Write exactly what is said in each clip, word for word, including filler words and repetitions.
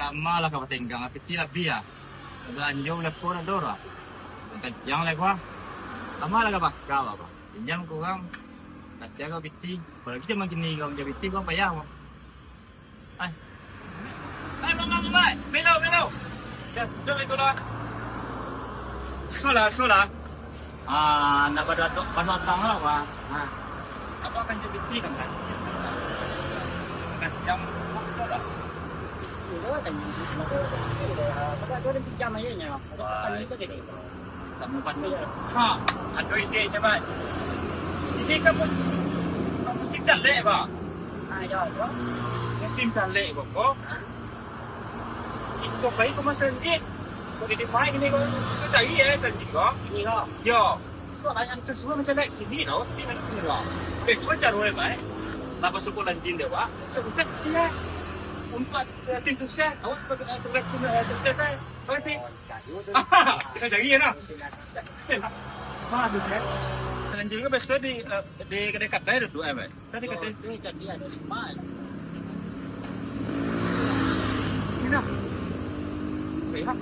Lamo lah ka batenggang, piti labiah ah. Balanjo bulan ko ndak ado doh. Makan siang lai ko ah. Lamo lah ka baka, Bah. Pinjam ka urang. Kasian ka piti. Apolai jaman kini, ka pinjam piti ko payah, Bah. Ai. Ai, Mak, Mak, Mak. Milo, milo. Ya, duduak itu lah. Solah, solah. Ah, nak pada tu, pada datang lah, Pak. Ha. Apa akan jadi ti kan, kan? Kan yang, betul lah. Iyo, dan, pada ada orang pinjam aja nya. Ada petani itu gede. Kamu bantu. Ha, ado ide, sahabat. Ini kamu, kamu musim caleg, Pak? Ah, iyo, Pak. Musim caleg, Pak, kok. Iko pai ko, Mas Sanjit. Kok di mai ini kok? Kok tadi ya, Sanjit, kok? Ini, kok. Yo. Soalnya itu semua macam nak kini, tau. Ini mana sih, kok? Eh, kok caro, eh, Pak, eh? Lapa suku lanjin deh, Pak. Bukan, iya. Untuk, eh, tim sukses. Awak sebagai, eh, sebagai tim, eh, sukses, eh. Oke, tim. Kita cari ya, nah. Bagus, ya. Selanjutnya, besok di, eh, di kedai kadai duduk, eh, Pak. Tadi, tadi. Ini dah. Oke, ya.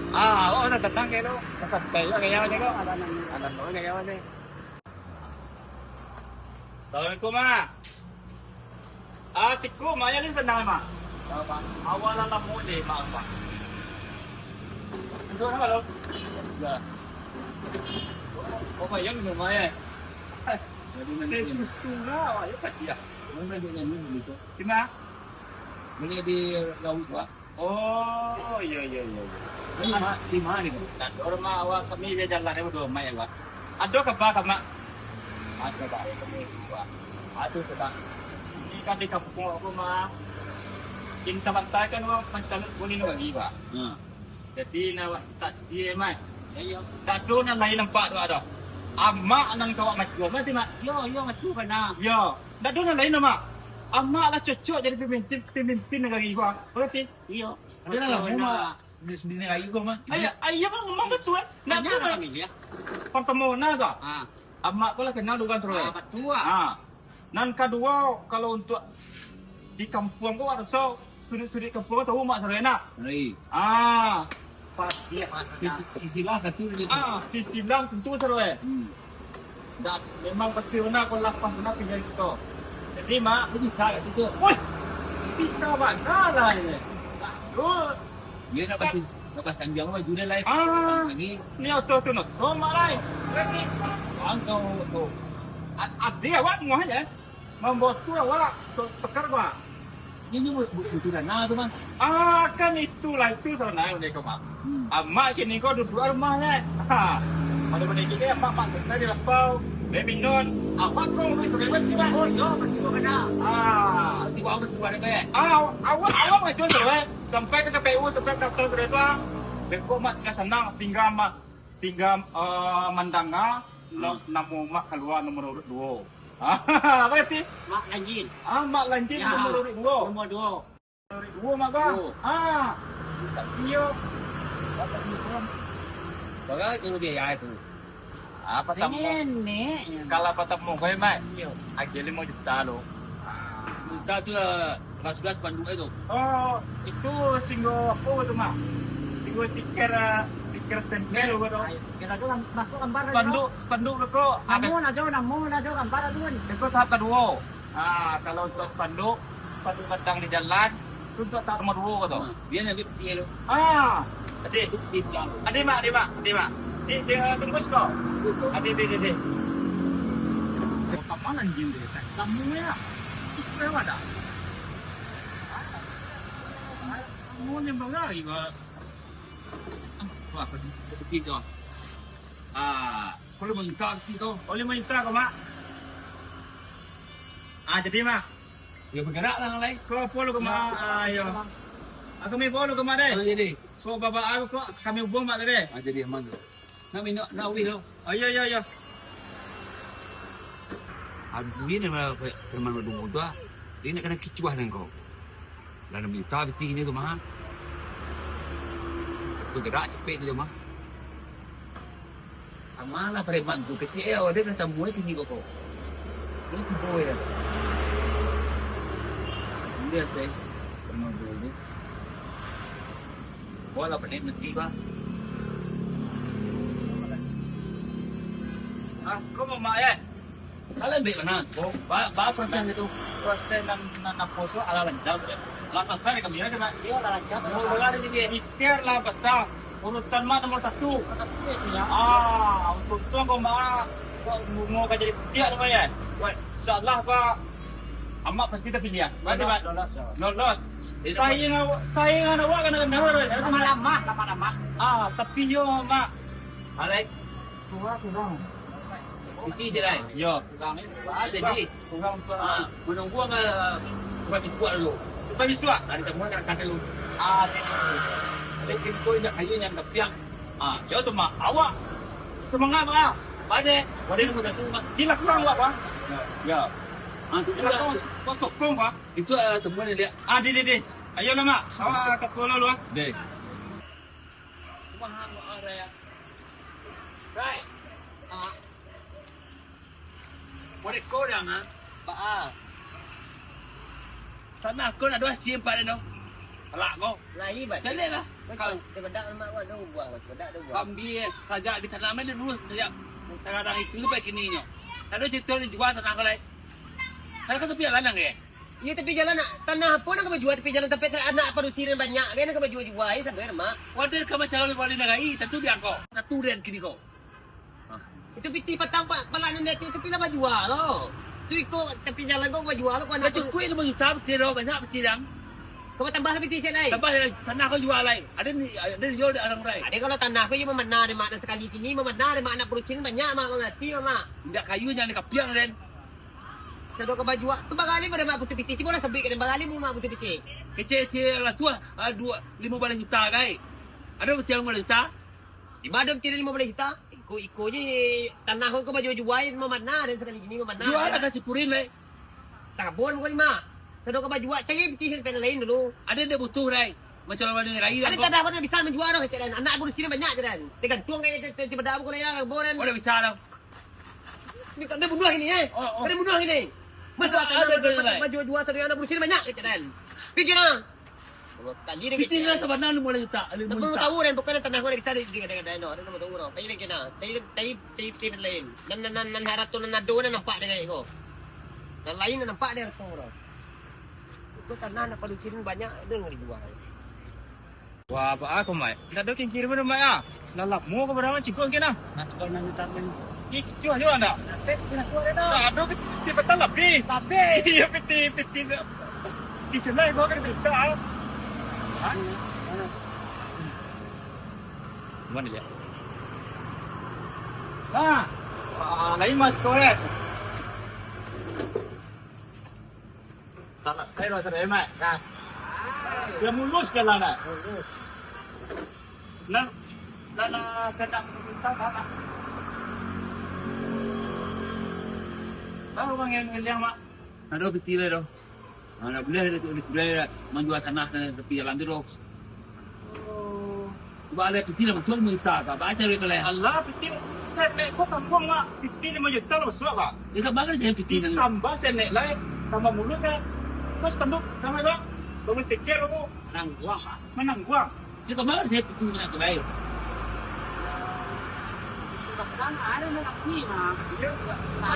Ah, oh, udah tenang, kayak lo. Santai, lo kayak apa, kok? Ada lo, kayak apa, nih? Assalamualaikum, Mak. Ah, siko, Mak, ya, ni senang, Mak. Awak lah lamo je, Mak, Mak. Duduk, Mak, lo. Ya. Oh, bayang ni, Mak, ya. Jadi, nanti. Eh, susu lah, awak, ya, Pak, ya. Mana dia ni, gitu? Di mana? Mana di laut, Pak? Oh, iya, iya, iya, iya. Di ma-, di mana ni? Nah, rumah awak kami di jalan ni, berdua, Mak, ya, Pak. Ado kaba ka, Mak? Ado, Pak. Ado, Pak. Ini kan di kampung aku, Mak. Kini sabanta kan urang mancalon kunin lagi, Pak. Hmm. Jadi, nak awak taksi, eh, Mak. Ya, ya. Tak ado nan lain nampak tu ado. Amak nan ka awak majual, Mak, ti, Mak? Yo, yo, majual bana. Yo. Tak ado nan lain, Mak. Amak lah cocok jadi pemimpin, pemimpin nagari ko, Mak. Berarti? Iyo. Ado lah lamo, Mak. Di, di nagari ko, Mak. Ayo, ayo, Mak, memang betul, eh. Nak ado, Mak. Pertama, nah, tu. Ah. Amak ko lah kenal urang tu, eh. Ah, betul, ah. Ah. Nan kaduo, kalau untuak di kampuang ko, raso suduik-suduik kampuang ko tahu, Mak, sado, nak? Hai. Ah. Pasti, Mak. Sisi-, sisilah satu je. Ah, sisilah tentu, sado, eh. Hmm. Dak, memang betul bana, ko lapeh bana pilihan kito. Jadi, Mak. Ko bisa kat situ? Wih, bisa bana lah ini. Betul. Iyo, nak pasti, nak pasti sanjang baju dia lah. Ah, lagi. Ni oto tu, no. Oh, Mak lai. Lagi. Bang, kau tu. A-, adi awak tengah je. Mambotu awak tu, tekar, Pak. Ini bu-, bu-, butuh dana tu, Bang. Ah, kan itulah, itu sabananyo mereka, Mak. Hmm. Amak kini ko duduak rumah, kan? Ha. Pada-pada kini amak, Mak, santai di lapau. Bae minum. Awak tu, Mak, sudah buat, Mak. Oh, iyo, pasti ko kena. Ah. Pasti ko awak buat, kan? Ah, awak, awak maju, sudah, eh. Sampai ka K P U, sampai daftar sudah tu, ah. Beko, Mak, tinggal sanang, tinggal, Mak, tinggal, eh, mandanga, na-, hmm, namo Mak kalua nomor urut duo. Ah, apa kata? Mak Lanjin. Ah, Mak Lanjin, ya, nomor urut duo. Nomor duo. Nomor urut duo, Mak, Bang. Duo. Ah. Iyo. Bagai tu biaya tu. Apa tamu? Nenek. Kalau apa tamu kau, Mak? Iyo. Agiah limo juta lo. Juta tu lah, sudah-sudah spanduk tu. Oh, itu singgo apa tu, Mak? Singgo stiker, eh, stiker stempel apa tu? Kira tu masuk gambar. Spanduk, spanduk tu kok. Namun aja, namun aja gambar tu kan. Itu tahap kaduo. Ah, kalau untuk spanduk, spanduk batang di jalan, tu untuk tahap nomor duo tu. Hmm, dia nak ambil peti tu. Ah, adik. Peti tu. Adik, Mak, adik, Mak, adik, Mak. Di, di, eh, tunggu siko. Adik, adik, adik, adik. Kau ka ma anjing tu, kan? Kamu ya. Itu apa dah? Kamu ni bangga juga. Ah, apa tu? Peti tu. Ah, kau boleh minta peti tu. Boleh minta kau, Mak. Ah, jadi, Mak. Yo, bergerak lah, lai. Ko apo lo ka ma-, ah, yo. Ah, kami bao lo ka ma, deh. Ah, jadi. Ko baba aku ko kami buang, Mak, deh. Ah, jadi aman tu. Nak minum, nak uih lo. Ah, yo, yo, yo. Abih ni mah, preman badungo tu, ah. Dia nak kena kicuah dengan kau. Lah nak minta peti ni tu, mah. Bergerak cepet tu, mah. Amalah preman tu, kecek yo, dia dah tamu eh, tinggi koko. Ni tibo ya. Dia sih, preman tu ni. Wala benih mesti, bah. Ah, kau mau mak, eh? Kalau ambil mana? Oh. Ba, ba, proses itu. Proses nan, nan, nan poso ala lancar, eh. Lah selesai kami aja, Mak. Iya, lah lancar. Nomor berapa di sini? Tikar lah besar. Urutan Mak nomor satu. Ya. Ah, untung-untung kau, Mak. Kau mau kerja di putiak tu, Mak, ya? Wah. InsyaAllah, Mak. Amak pasti terpilih, ya. Berarti, Mak. Lolos, lolos. Lolos. Saingan awak, saingan awak kena-kena, ya, Mak. Lamah-lamah, lamah-lamah. Ah, tapi yo, Mak. Alai. Kurang, kurang. Piti je, Lai. Yo. Kurang, eh. Jadi, kurang tu. Ah, menunggu sama Sumpah Bisuak dulu. Sumpah Bisuak? Ada temuan kat kata lu. Ah, ni. Jadi, kau indak kayu yang kepiang. Ah, yo tu, Mak. Awak semangat, Mak. Pada, pada nombor satu, Mak. Di belakang awak, Mak. Ya. Ah, tu di belakang, kau sokong, Mak. Itu, ah, temuan yang dia. Ah, di, di, di. Ayolah, Mak. Awak ke pulau dulu, ah. Deh. Kumaha, Mak, ah, Rai, ah? Rai. Ah. Korek kodang, ah. Ba, ah. Tanah ko nak dua sim, Pak, deh, no. Alak ko. Lai, Pak. Jaleh lah. Kau. Kau, kau bedak, Mak, kau ada buang, kau bedak, ada buang. Kambing, sajak di tanah, main dulu, sajak sekarang itu sampai kini nyo. Lalu cerita ni jual tanah ko, Lai. Kalau kau tepi jalan, nang, eh? Iyo, tapi jalan nak, tanah apo nak kau bajua, tapi jalan tampek anak padusi nan banyak, kan, nak kau bajua-jua, eh, sabar, Mak. Wadah ka macam wali nagari, tantu diangkau. Satu rian kini kau. Itu piti patang pa-, palak nan di ateh tu, tapi lah bajua lo. Tu iko tapi jalan kau bajua lo, kau anak tu. Cukuik lima juta piti lo, banyak piti dang. Kau tambah lah piti siap lai. Tambah lai, tanah kau jual lai. Ada ni, ada jual di orang rai. Ada kalau tanah kau iyo mamana dek mak, dan sakali kini mamana dek mak, anak padusi nan banyak, mak mangarati, mak. Indak kayu jangan dikapiang, den. Sado ka bajua. Tu barali pado mak butuh piti. Cubo lah sabuik ka den, barali mak butuh piti. Kecil-kecil lah tu lah, ah, dua, lima baleh juta gai. Ada piti lima baleh juta? Di ma ado piti lima baleh juta? Iko-iko je tanah ko, ko bajua-jua, mamana den sakali kini mamana. Jual lah ka si Purin lai. Tabon bukan lima. Sado ka bajua, cari piti sampai nan lain dulu. Ada ndak butuh lai? Macam orang lain lai. Ada tanah ko ndak bisa manjua doh, cak den. Anak padusi nan banyak, cak den. Tergantung kaya cak, cak, cak beda bukan lai lah, tabon den. Oh, ndak bisa doh. Ni kan dia bunuh ini, eh. Oh, oh. Kan dia bunuh ini. Masalah tanah ada, ada, ada. Bajua-jua sado, anak padusi banyak, cak den. Pikir ah. Dua kali dia. Piti lah sabananyo limo baleh juta, limo baleh juta. Tahu dan bukan tanah ko bisa di, di, di, di, di, di, tahu doh. Tadi lagi nah. Tadi, tadi, tadi, tadi lain. Nan, nan, nan, nan harato nan ado nan nampak dengan iko. Nan lain nan nampak dia harato doh. Itu tanah anak padusi banyak, dia nggak dijual. Wah, baa ko, Mak? Indak ado kiro-kiro doh, Mak, ah. Lah lamo ko barang cigok kini nah. Nah, tukang nan utama ni. Ih, kicuah juo ndak? Nasib, kena suara dah. Ndak ado piti, piti patang lapih. Nasib. Iyo, piti, piti. Piti celai ko kan cerita, ah. Hah? Mana dia? Nah. Ah, lain mas ko, eh. Salah, saya rasa hemat, kan? Dia mulus kan lah, nak? Mulus. Nah, dah nak kena minta, Mak. Baru bang yang ngenyang, Mak. Ado piti lah, doh. Ah, ndak buliah, ndak buliah manjua tanah nan tapi jalan tu, doh. Oh. Cubo lah piti lah masuak limo juta, Kak. Baca duit tu lah. Alah, piti senek ko tambuang, Mak. Piti limo juta lah masuak, Kak. Ya, Kak, bagus je piti nan. Tambah senek lah, tambah mulus lah. Terus tanduk sama, Kak. Bagus tikir aku. Manangguang, Kak. Manangguang. Ya, Kak, bagus je piti nan tu baik. Kak, ada lelaki, Mak. Iya.